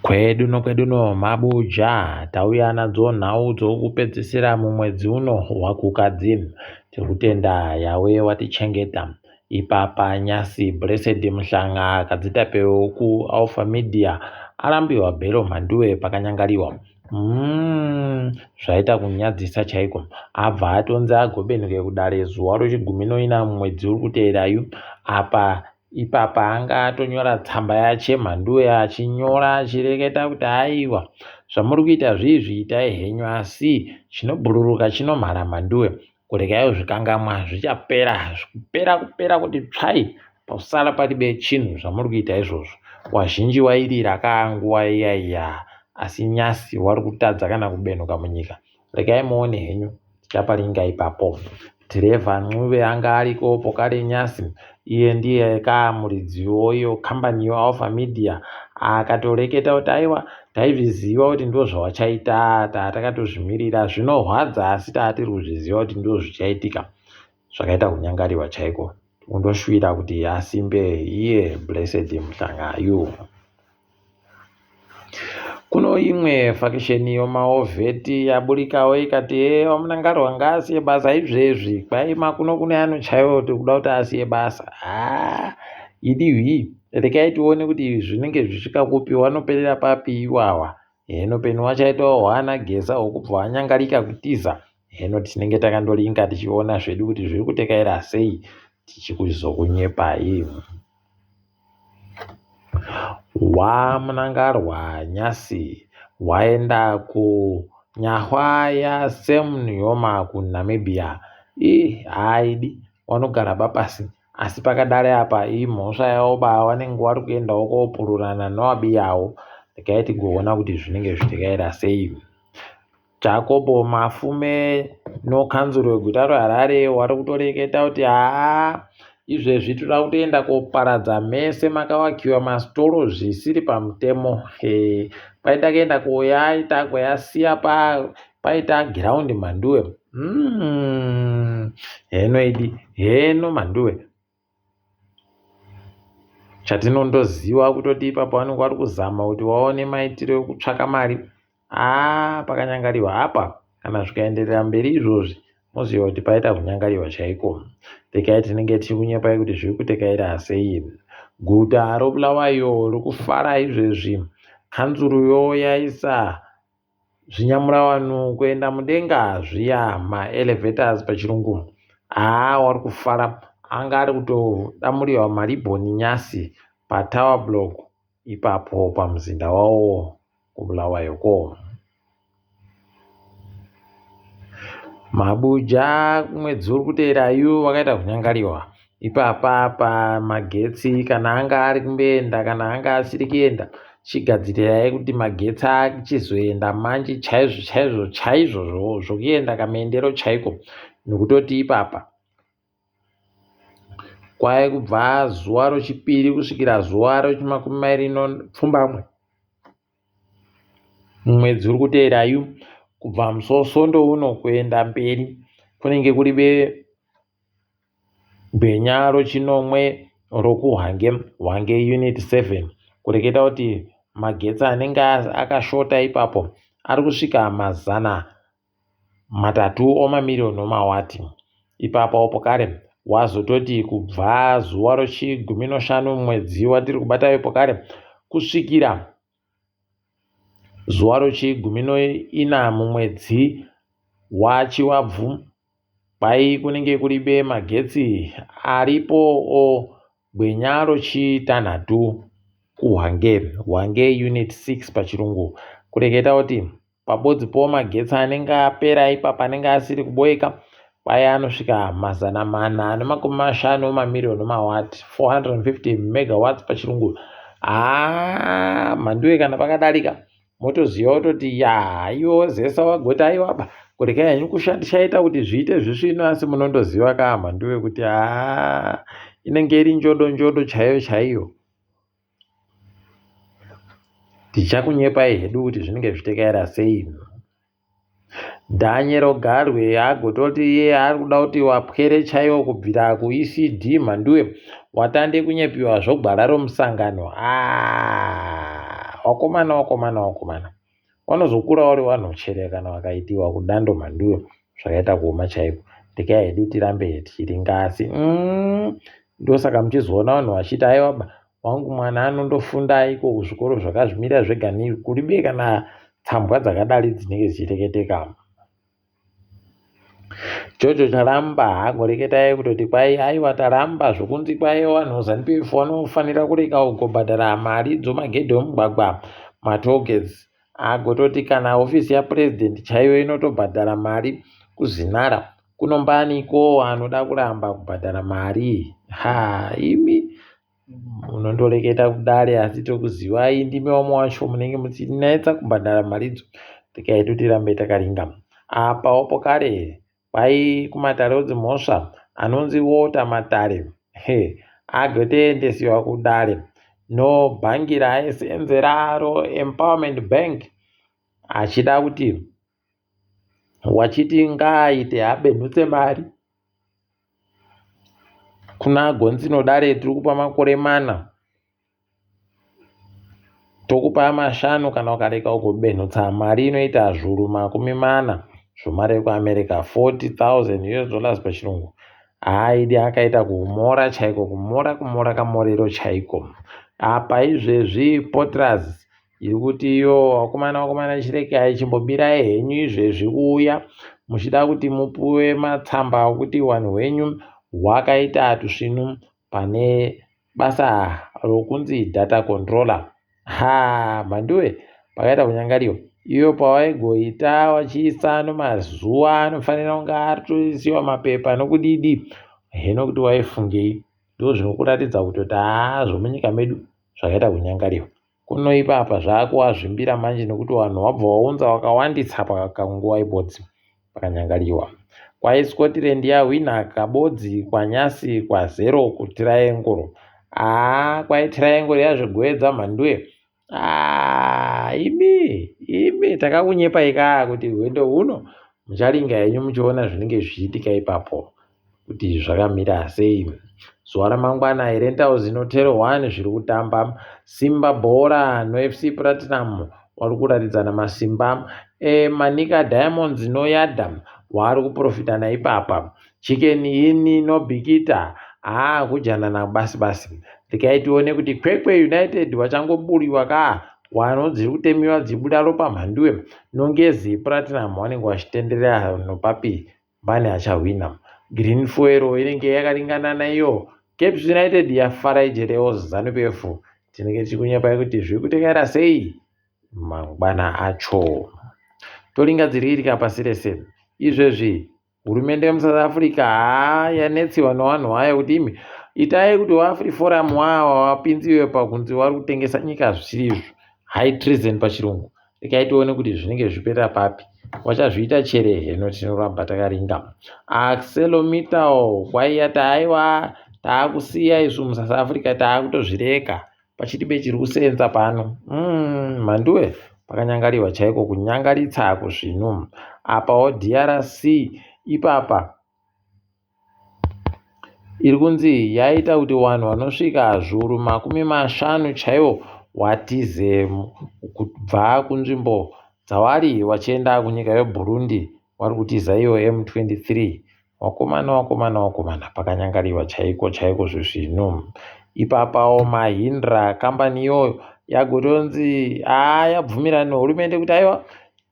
Kwedu nokwedu no mabuja tauya nadzo nhau dzokupedzisira mumwedzi uno waKukadzi. Tirikutenda Yawe watichengeta. Ipapa Nyasi Blessed Mhlanga Kadzitape wokuAlpha Media arambiwa bhero mhanduwe pakanyangariwa. Mm, zvaita kunyadzisa chaiko. Abva atonzi agobenuke kudare zuva rochigumi noina mumwedzi uri kuteerayu. Apa Ipapa anga atonyora tsamba yache Mhanduwe achinyora achireketa kuti aiwa zvamuri kuita zviizvi itai henyu asi chinobhururuka chinomhara Mhanduwe kuregai kuzvikangamwa zvichapera kupera kupera kuti tsvai pasara paribe chinhu zvamuri kuita izvozvo wazhinji wairira kaa nguva iya iya asi nyasi wari kutadza kana kubenuka munyika Regai muone henyu tichaparinga ipapo. Trevor Ncube anga ariko pokare nyasi iye ndiye ka muridziwo iyo kambani yo Alpha Media akatoreketa kuti aiwa taizviziva kuti ndozvawachaita takatozvimirira zvinorwadza asi taatiri kuzviziva kuti ndozvichaitika zvakaita kunyangariwa chaiko undoshuvira kuti asimbe iye Blessed Mhlangayu. Kuno imwe fakisheni yomaovheti yaburikawo ikati hee vaMunangarwa ngaasiye basa izvezvi kwai makuno kune anochaiwa kuti kuda kuti asiye basa haa idi hwii rekai tione kuti zvinenge zvisvika kupi wanoperera papi iwawa heno peni wachaitawo hwana geza hwokubva wanyangarika kutiza heno tinenge takandoringa tichiona zvedu kuti zviri kutekaira sei tichikuzokunyepai WaMnangarwa Nyasi waenda kuNyahwa yaSam Nujoma kuNamibia. Ih haaidi wanogara bapasi asi pakadare apa imhosva yavo ba wanenge wari kuendawo kopururana newabiyawo. Regai tigoona kuti zvinenge zvichitekaira sei. Jacobo Mafume nokanzuru weguta reHarare wari kutoreketa kuti haa izvezvi toda kutoenda koparadza mese makavakiwa masitoro zvisiri pamutemo e, paita kuenda koyaita koyasiya pa paita giraundi mhanduwe mm, heno idi heno mhanduwe Chatinondoziva kutoti ipapo vanenge vari kuzama kuti vaone maitiro ekutsvaka mari. Haa pakanyangariwa apa kana zvikaenderera mberi izvozvi moziva kuti paita kunyangariwa chaiko. Regai tinenge tichikunyepai kuti zviri kutekaira sei. Guta roBulawayo riri kufara izvezvi. Kanzuru yaisa Zvinyamuravanhu kuenda mudenga zviya maelevators pachirungu haa wari kufara anga ari kutodamuriwa maribhoni nyasi patower block ipapo pamuzinda wawo kubulawayo ko Mabuja mwedzi uri kuteera yu wakaita kunyangariwa ipapa pamagetsi kana anga ari kumboenda kana anga asiri kuenda chigadzirirai kuti magetsi achizoenda manje chaizvo chaizvo chaizvo zvokuenda kamaendero chaiko nokutoti ipapa kwai kubva zuva rochipiri kusvikira zuva rochimakumi mairi nopfumbamwe Mwedzi uri kuteera yu kubva musi weSondo uno kuenda mberi kunenge kuri gwenya rochinomwe rokuHwange, Hwange Unit 7 kureketa kuti magetsi anenge akashota ipapo ari kusvika 300 omamiriyoni omawati. Ipapo pokare wazototi kubva zuva rochigumi noshanu mwedzi watiri kubata pokare kusvikira Zuva rochigumi noina mumwedzi waChivabvu kwai kunenge kuribe magetsi aripo o gwenya rochitanhatu kuHwange, Hwange Unit 6 pachirungu. Kureketa kuti pabodzi po magetsi anenge apera ipapa anenge asiri kuboeka kwai anosvika 450 mamiriyoni mawati 450 megawatts pachirungu haa mhanduwe kana pakadarika motoziva kutoti ya iwo zesa wagoti aiwaba kurekai henyu kushaita kuti zviite zvisvino asi munondoziva ka mhanduwe kuti haa inenge iri njodo njodo chaiyo chaiyo Tichakunyepai hedu kuti zvinenge zvichitekaira sei. Daniel Garwe agototi iye ari kuda kuti wapwere chaiwo kubvira kuECD Mhanduwe watande kunyepiwa zvogwara romusangano. Ah, Wakomana wakomana wakomana. Vanozokura vari vanhu chere kana vakaitiwa kudando mhanduwe zvakaita kuoma chaiko. Regai hedu tirambe tichiringa asi ndosaka muchizoona vanhu vachiti aiwa ba wangu mwana anondofunda iko kuzvikoro zvakazvimira zvega kuribe kana tsambwa dzakadari dzinenge dzichireketeka. Jojo Charamba agoreketai kutoti kwai aiwa taramba zvokunzi kwai vanhu Zanu PF vanofanira kurega kugobhadhara mari dzomagedhi omugwagwa matollgates agototi kana hofisi yapresident chaiyo inotobhadhara mari kuzinara kunombaniko anoda kuramba kubhadhara mari ha imi Munondoreketa kudare asi tokuzivai ndimi vamwe wacho munenge muchinetsa kubhadhara maridzo regai tirambe takaringa. Apawo pokare kwai kumatare odzimhosva anonzi Walter Matare he agotoendesiwa kudare nobhangi raaisenzeraro Empowerment Bank achida kuti wachiti ngaaite abenhutse mari Kuna Gonzino dare tiri kupa makore mana tokupa mashanu kana ukarega kubenhutsa mari inoita zvuru 40 zvemari yekuAmerica 40,000 US dollars pachirungu. Haaidi akaita kumora chaiko kumora kumora kamorero chaiko. Apa izvezvi Potraz Iri kuti iyo vakomana vakomana chirekai chimbomirai henyu izvezvi kuuya muchida kuti mupuwe matsamba okuti wanhu hwenyu hwakaita tusvinu pane basa rokunzi data controller. Ha mhanduwe pakaita kunyangariwa iyo pawaigoita wachiisa nomazuva anofanira kunge atoisiwa mapepa nokudidi heno kuti waifungei ndozvinokuratidza kutoti haa zvomunyika medu zvakaita kunyangariwa. Kuno ipapa zvakuwazvimbira manje nekuti vanhu wabva waunza wakawandisa pakanguva ibodzi pakanyangariwa. Kwai Scotland yahwina kabodzi kwanyasi kwazero kuTriangle. Haa kwai Triangle yazvigoedza mhanduwe. Haa imi imi takakunyepai kaa kuti hwendo huno mucharinga henyu muchiona zvinenge zvichiitika ipapo. kuti zvakamira sei. Zuva ramangwana Herentals Hotel 1 zviri kutamba Simba Bhora noFC Platinum wari kuratidzana masimba e, Manica Diamonds noYadam waari kuprofitana ipapa Chicken Inn noBikita haa kujanana basi basi regai tione kuti Kwekwe United wachangoburiwa kaa wano dziri kutemiwa dzibuda ropa mhanduwe noNgezi Platinum wanenge wachitenderera nopapi Pane achahwina. Green Fuel inenge yakaringana naiyo. Caps United yafara ijerewo Zanu PF. Tinenge tichikunyepai kuti zviri kutekaira sei mangwana acho. Toringa dziri kuitika pasi rese. Izvezvi hurumende yemuSouth Africa haa yanetsiwa nevanhu vayo kuti imi itai kuti waAfriForum wawa wapinziwe pakunzi wari kutengesa nyika zvisiri izvo. High treason pachirungu. Regai tione kuti zvinenge zviperera papi. Wachazviita chere heno tinoramba takaringa. ArcelorMittal kwaiya taiwa taakusiya isu muSouth Africa taakutozvireka pachitibe chiri kusenza pano. Mhanduwe pakanyangariwa chaiko kunyangaritsa kuzvinu. Apawo DRC ipapa iri kunzi yaita kuti vanhu vanosvika zviuru 50 chaivo watize kubva kunzvimbo dzavari vachienda kunyika yeBurundi vari kutiza iyo M23. Vakomana vakomana vakomana pakanyangariwa chaiko chaiko zvezvinhu. Ipapawo Mahindra kambani iyoyo yagotonzi haa yabvumirana nehurumende kuti aiwa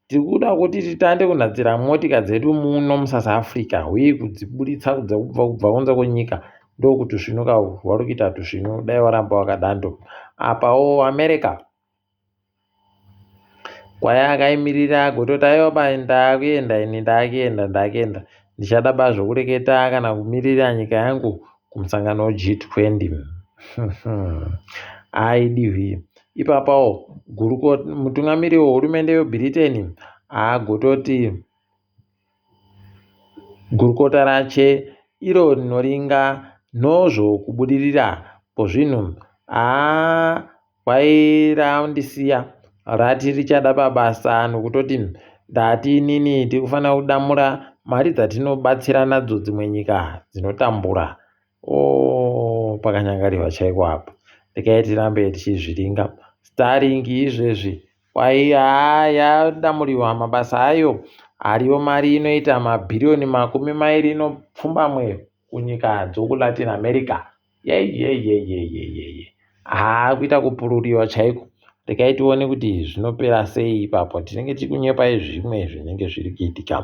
Tiri kuda kuti titande kunhadzira motika dzedu muno muSouth Africa huye kudziburitsa kubva kubva kunze kwenyika ndokuti tusvinuka vari kuita tusvinu dai waramba wakadando apawo America kwayakaimirira agototi aiwa ba ndakuenda ini ndakuenda ndakuenda ndichada ba zvokureketa kana kumirira nyika yangu kumusangano weG20 aidivi Ipapawo mutungamiri wehurumende yeBritain agototi gurukota rache iro rinoringa nozvokubudirira kwozvinhu haa kwai randisiya rati richada pabasa nokutoti ndati inini tiri kufanira kudamura mari dzatinobatsira nadzo dzimwe nyika dzinotambura Oh, pakanyangariwa chaiko apa. Regai tirambe tichizviringa. Starlink izvezvi kwai haa yadamuriwa mabasa ayo ariyo mari inoita mabhiriyoni 27 kunyika dzokuLatin America. Yeyeyeyeyeye haa kuita kupururiwa chaiko. Regai tione kuti zvinopera sei ipapo. Tinenge tichikunyepai zvimwe zvinenge zviri kuitika.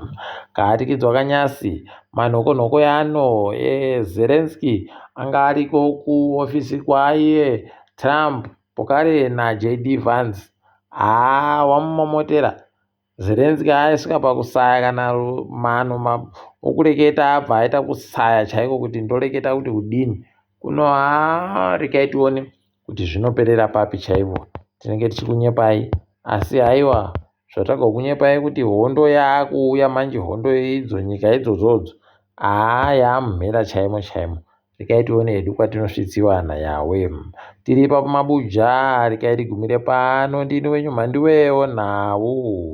Kaatikidzwa kanyasi manhokonhoko yano e, Zelensky anga ariko kuofisi kwaiye Trump pokare naJD Vance. Haa wamumomotera. Zelensky aisvika pakusaya kana mano okureketa abva aita kusaya chaiko kuti ndoreketa kuti kudini. Kuno haa regai tione kuti zvinoperera papi chaivo. Tinenge tichikunyepai asi haiwa zvatagokunyepai kuti hondo yaakuuya manje hondo idzo nyika idzodzodzo haa yaamumhera chaimo chaimo. Regai tione hedu kwatinosvitsiwa naYahweh. Tiri ipapo mabuja, regai tigumire pano. Ndini wenyu Mhanduwewo nhau.